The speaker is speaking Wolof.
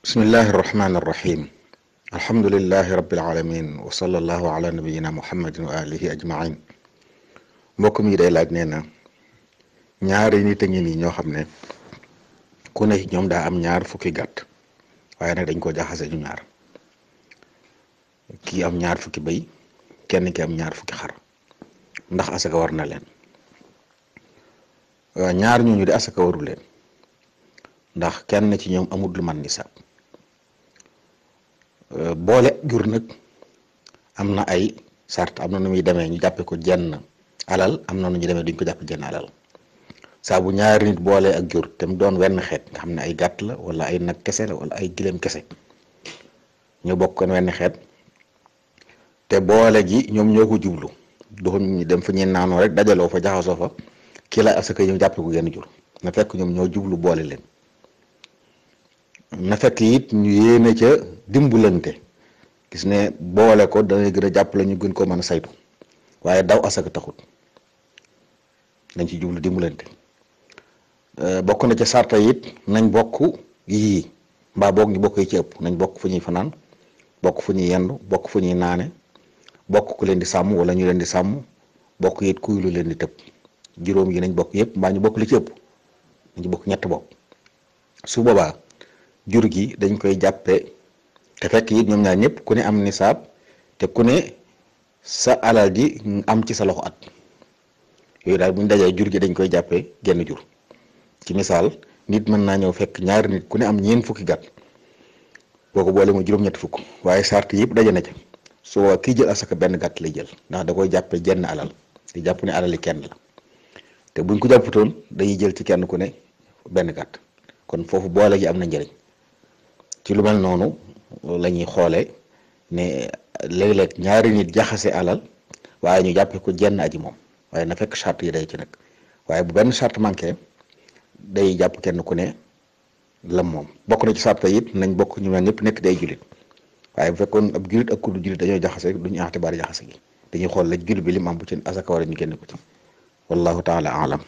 bismillahi irrahmani irrahim alhamdulilahi rabilalamin wa sallallahu ala nabiyina muhammadin wa alihi ajmain mbokk mi day laaj nee na ñaari nit a ngi nii ñoo xam ne ku ne ñoom daa am ñaar fukki gàtt waaye nag dañ ko jaxase ñu ñaar kii am ñaar fukki bëy kenn ki am ñaar fukki xar ndax asaka war na leen ñaar ñooñu di asaka waru leen ndax kenn ci ñoom amul lu man nisaab boole jur nag am na ay sart am na nu muy demee ñu jàppe ko jenn alal am na nu ñu demee duñ ko jàppe jenn alal saa bu ñaari nit boole ak jur te mu doon wenn xeet nga xam ne ay gàtt la wala ay nag kese la wala ay gileem kese ñu bokk kon wenn xeet te boole gi ñoom ñoo ko jublu doxuñ ñu dem fa ñuy naanoo rek dajaloo fa jaxasoo fa kii la asaka ñëw jàppe ko genn jur na fekk ñoom ñoo jublu boole leen na fekk it ñu yéene ca dimbalante gis ne boole ko dana gën a jàppale ñu gën koo mën a saytu waaye daw asaka taxut nañ ci jublu dimbalante bokk na ca sarta it nañ bokk yii mbaa boog ñu bokk yi ci ëpp nañ bokk fu ñuy fanaan bokk fu ñuy yendu bokk fu ñuy naane bokk ku leen di sàmm wala ñu leen di sàmm bokk it kuy lu leen di tëb juróom yi nañ bokk yëpp mbaa ñu bokk li ci ëpp nañ ci bokk ñett bokk su boobaa jur gi dañ koy jàppe te fekk it ñoom ñaar ñëpp ku ne am nisaab te ku ne sa alal ji am ci sa loxo at yooyu daal bu ñu dajee jur gi dañ koy jàppe genn jur ci misaal nit mën naa ñëw fekk ñaari nit ku ne am ñeent fukki gàtt boo ko boole mu juróom-ñetti fukk waaye sart yëpp daje na ca su boobaa kii jël asaka benn gàtt lay jël ndax da koy jàppe jenn alal di jàpp ne alali kenn la te buñ ko jàpputoon dañuy jël ci kenn ku ne benn gàtt kon foofu boole gi am na njëriñ ci lu mel noonu la ñuy xoole ne léeg-léeg ñaari nit jaxase alal waaye ñu jàppe ko jenn aji moom waaye na fekk charte yi day ci nag waaye bu benn charte manqué day jàpp kenn ku ne lam moom bokk na ci charte it nañ bokk ñu mel ñëpp nekk day jullit waaye bu fekkoon ab jullit ak kudu jullit dañoo jaxase duñu ixtibaar jaxase gi dañuy xool la jullit bi lim am bu ci asaka war a ñu génne ko ci wallahu taala alam